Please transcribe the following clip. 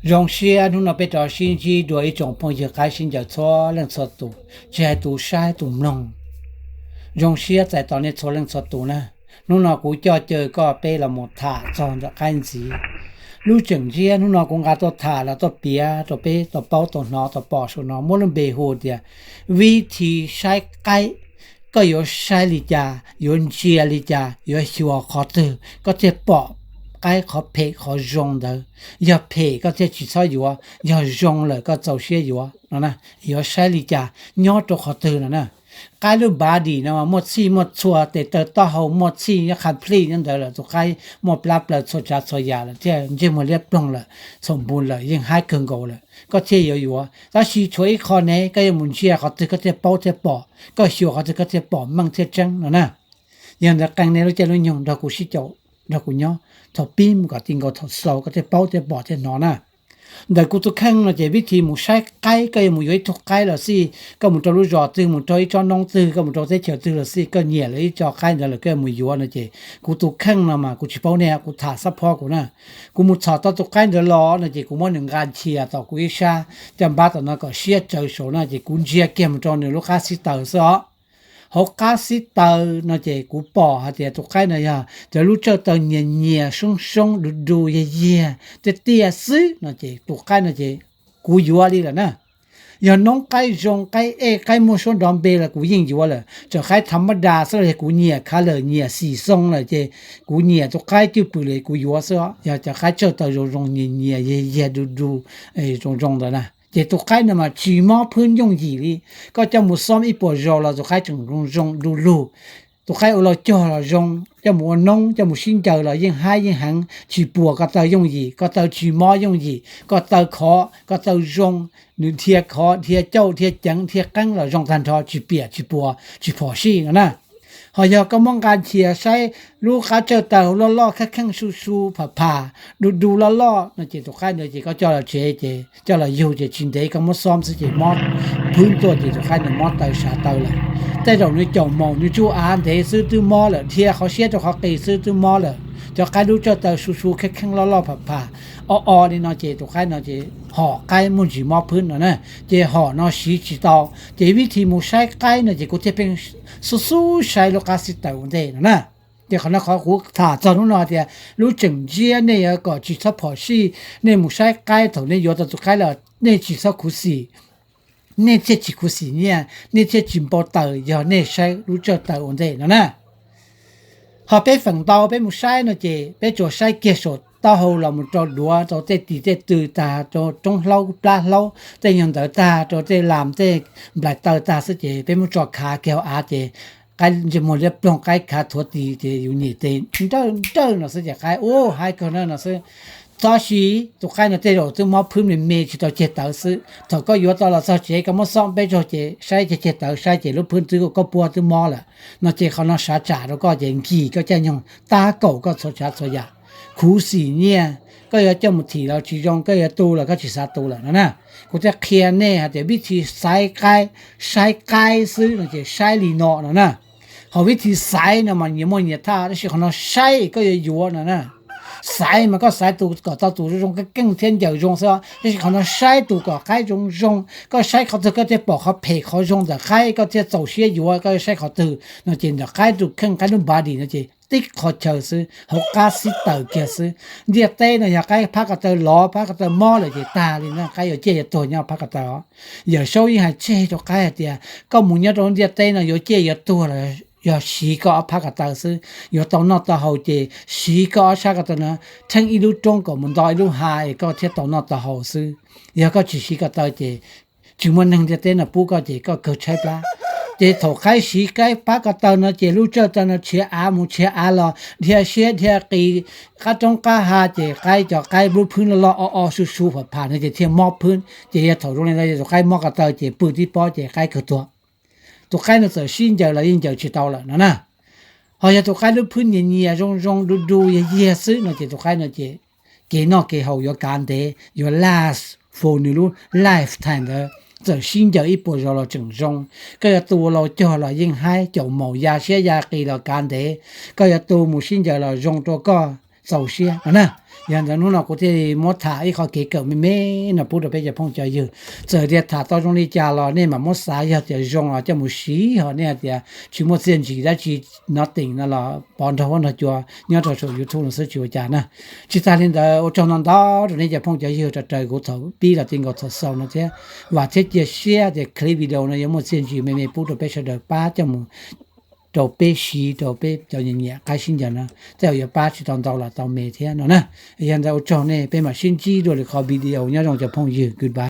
Zoo siab hnub no peb rov sib ntsib dua ib tsoom phooj ywg qaib sib ncaws txhua leej txhua tus, tsis hais tus saib tus mloog. Zoo siab txais tos nej txhua leej txhua tus na. Hnub no kuv coj caw koj peb los mus tham txog ntawm qaib ntxiv. Lub tseem ntsiab hnub no kuv nqa tuaj tham los tuaj piav rau peb tau paub tau hnov tau pom saum no muab lub npe hu tias vib thi saib qaib. Koj yuav saib li cas, yuav ntsia li cas, yuav xyuas qhov twg koj thiaj pom qaib qhov phem qhov zoo ntawd. Yog phem koj thiaj tsis txhob yuav, yog zoo lawm koj txaus siab yuav no na. Yuav saib li cas, nyob rau qhov twg no na. Qaib lub body no muaj txhij muaj txhua, tes taw taub hau muaj txhij nyob qha plij nyob ntawd lawm, tus qaib muaj plab plaws txhua tsav txhua yam lawm thiab ntsej muag liab ploog lawm, txhaum npus lawm, yeej haib kawg nkaus lawm, koj thiaj yuav yuav. Tab sis tshuav ib qho ne, koj yuav mus ntsia qhov twg koj thiaj paub thiaj pom, koj xyuas qhov twg koj thiaj pom meej thiaj tseeb no na. Yog ntawd qee nej lub caij lub nyoog nrog kuv sib caum nrog kuv nyob thaum pib mus kom ti nkaus thaum xaus koj thiaj paub thiaj pom thiaj hnov na. Ntawm kuv tus kheej no ces vib thi mus saib qaib, koj yuav mus yuav ib tug qaib los xij, koj mus rau lub zos twg, mus rau ib tsob noob twg, koj mus rau teb chaws twg los xij, koj nyiam lawv ib co qaib ntawd lawm koj yuav mus yuav no ces kuv tus kheej no mas kuv tsis paub nej, kuv tham xab phob kuv na. Kuv mus txhom tau tus qaib ntawd los no ces kuv muab nws nqa nchias tom kuv ib sab caj npab tom no kom siab tsawv saud na, ces kuv ntsia kiag mus rau nws lub qab xib taws xwb os. Hauv qab xib taws no ces kuv pom hais tias tus qaib no yog cov lub tsawj taw nyias nyias soob soob du du yiag yiag tiaj tiaj xwb no ces tus qaib no ces kuv yuav li lawm na. Yog noob qaib zoo, qaib ej, qaib muaj suab nrov npe los kuv yeej yuav lawm. Txawm qaib thav mab das xwb los yog kuv nyiam khav lawm, nyiam xim xoo lawm ces kuv nyiam tus qaib cwj pwm li kuv yuav xwb. Yog cov qaib tsawj taw zoo zoo nyias nyias yiag yiag du du zoo zoo ntawd na ces tus qaib no mas tsis mob phwb yooj yim li. Koj coj mus xom ib puas zaus los tus qaib tseem zoo zoo du lug. Tus qaib ua lau cog los zoo, coj mus ua noob coj mus sib ncaws los yeej haib yeej heev, tsis puas ko taw yooj yim, ko taw tsis mob yooj yim, ko taw khov ko taw zoo, nws dhia khov dhia cauj dhia ceev dhia qeeb los zoo tag nrho, tsis piam tsis puas tsis phom sij no na. Ho yog koj muab nqa nchias saib lub qab tsawj taw loj loj kheej kheej su su pham pham du du loj loj no ces tus qaib ntawd ces koj coj los tsev ces coj los yug ces tsis ntev koj muab xom xwb ces mob phwb tuaj ces tus qaib ntawd mob taw sav taw lawm. Tej zaum nws caum maum nws tsuj av ntev xwb twb mob lawm, dhia qhov siab rau qhov qis xwb twb mob lawm. Cov qaib lub tsawj taw su su kheej kheej loj loj pham pham o o li no ces tus qaib no ces hom qaib muaj ntsis mob phwb no na. Ces hom no siv tsis tau, ces vib thi mus saib qaib no ces kuv thiaj pheej xub xub saib lub qab xib taws ua ntej no na. Ces qhov no qhov kuv tham txog hnub no tias lub tseem ntsiab nej yuav kom tsis txhob phom sij, nej mus saib qaib thaum nej yuav tau tus qaib los nej tsis txhob khuv xim, nej thiaj tsis khuv xim nyiaj, nej thiaj tsis npau taws yog nej saib lub tsawj taw ua ntej no na. Ho peb feem ntau peb mus saib no ces peb tsuas saib kiag saum taub hau los mus rau duav rau tej tis tej tw tag, rau roob hlaub plab hlaub tej nyuag ntawd tag, rau tej las tej nplaim taw tag xwb ces peb muab tso khav kiag hauv av ces qaib ntsej muag liab ploog, qaib khav thuav tis ces yus nyem tes nrawj nrawj no xwb ces qaib ua haib kawg na no xwb. Tab sis tus qaib no tej zaum twb mob phwb me me tsis tau ceg tawv xwb. Thaum koj yuav tau los txog tsev koj muab xom peb zaug ces saib ceg ceg tawv saib ces lub phwb twb koj puab twb mob lawm no ces qhov no sav tsam rau koj ces nkig koj caij nyoog, tab kaum koj txhua tsav txhua yam, khuv xim nyiaj. Koj yuav coj mus thim los tsis zoo, koj yuav tu los koj tsis xav tu lawm no na. Kuv thiaj qhia nej hais tias vib thi xaiv qaib, saib qaib xwb no ces saib li no no na. Ho vib thi xaiv no mas nyias muaj nyias thaj, tab sis qhov no saib koj yuav yuav no na. Xaiv mas koj xaiv tus kom tau tus zoo zoo keej keej thiab ncaws zoo xwb, tab sis qhov no saib tus kom qaib zoo zoo, koj saib qhov twg koj thiaj pom qhov phem qhov zoo ntawm qaib koj thiaj txaus siab yuav, koj saib qhov twg no ces ntawm qaib tus kheej qaib lub body no ces tib qho chaw xwb, hauv qab xib taws kiag xwb. Ntiaj teb no yog qaib phab ko taw lov phab ko taw mob lawm ces tag li na, qaib yuav ciaj yuav tuag nyob phab ko taw os. Yawm Saub yeej hais tseg rau qaib hais tias koj mus nyob rau ntiaj teb no yuav ciaj yuav tuag los yog siv koj ob phab ko taw xwb, yuav tau noj tau haus ces siv koj ob sab ko taw no theej ib lub roob kom mus nto ib lub hav es koj thiaj tau noj tau haus xwb. Yog koj tsis siv ko taw ces tsis muaj neeg ntiaj teb no pub koj ces koj kawg tshaib plab. Ces thaum qaib siv qaib phab ko taw no ces lub tsawj taw no tshiav av mus tshiav av los dhia siab dhia qis qab roob qab hav ces qaib cov qaib lub phwb loj loj o o su su pham pham no ces thiaj mob phwb ces yog thaum zoo li ntawd tus qaib mob ko taw ces pw tib pob ces qaib kawg tuag. Tus qaib no txawm sib ncaws los yeej ncaws tsis tau lawm no na. Ho yog tus qaib lub phwb nyias nyias zoo zoo du du yiag yiag xwb no ces tus qaib no ces kev noj kev haus yuav kav ntev, yuav last for nws lub lifetime ntawd. Txawm sib ncaws ib puas zaus los tseem zoo. Koj yuav tu lau cog los yeej haib, caum maum ya siab ya qis los kav ntev. Koj yuav tu mus sib ncaws los zoo rau koj txaus siab no na. Yog ntawd hnub no kuv thiaj li muab tham ib qho kev kawm me me no pub rau peb cov phooj cov ywg. Txawm tias tham tau zoo li cas los nej mam muab xav, yog tias zoo los coj mus siv, ho nej hais tias tsis muaj txiaj ntsig dab tsi, no teem no los pov nrog huab nrog cua nyob rau saum YouTube no xwb tsis ua cas na. Tsis tas li ntawd ua tsaug ntau ntau rau nej cov phooj cov ywg raws kuv thaum pib los ti nkaus thaum xaus no thiab. Vam thiab cia siab tias clip video no yuav muaj txiaj ntsig me me pub rau peb sawv daws pab coj mus rau peb siv rau peb cov nyiam nyiam qab sib ncaws no, tej zaum yuav pab tsis tau ntau los tau me thiab no na. Yog ntawd ua tsaug nej, peb mam sib ntsib dua lwm qhov video, nyob zoo cov phooj ywg, goodbye.